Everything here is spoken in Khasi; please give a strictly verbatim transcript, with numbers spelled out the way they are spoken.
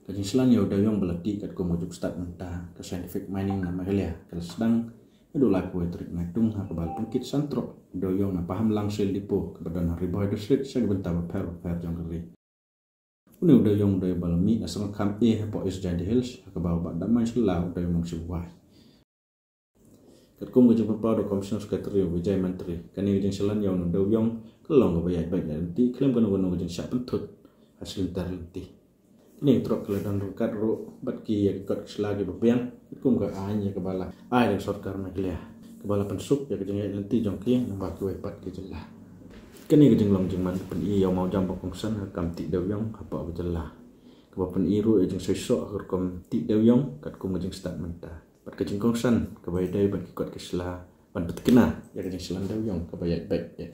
Ka jingshlan ïa u dewiong ba la tih katkum ka jingstad mynta ka Scientific Mining na Meghalaya ka la sdang naduh laiphew tarik Naitung, ha kaba la pynkit san trok u dewiong na Pahamlang Sale Depot kaba don ha Ri Bhoi District sha ki bynta bapher bapher jong ka ri. Une u dewiong u dei uba la mih na Sangalkam A hapoh East Jaintia Hills, ha kaba u Bah Damai Shylla u dei u nongshim wai. Katkum ka jingpynpaw da u Commissioner Secretary u Vijay Mantri, kane ka jingshlan ïa une u dewiong ka long kaba ïaid beit ïaid lynti khlem kano kano ka jingshah pynthut ha shilynter lynti. Kane ka trok ka la don ryngkat ruh bad ki ïa ki kot ki sla kiba biang katkum ka aiñ ïa kaba la ai da ka sorkar Meghalaya, kaba la pynsuk ïa ka jingïaid lynti jong ki lyngba kiwei pat ki jylla. Kane ka jinglong jingman ka pyni ïa u mawjam ba kongsan ha ka kam tih dewiong hapoh ka jylla, kaba pyni ruh ïa ka jingseisoh ha ka rukom tih dewiong katkum ka jingstad mynta bad ka jingkongsan kaba ïadei bad ki kot ki sla ban pynthikna ïa ka jingshlan dewiong kaba ïaid beit ïaid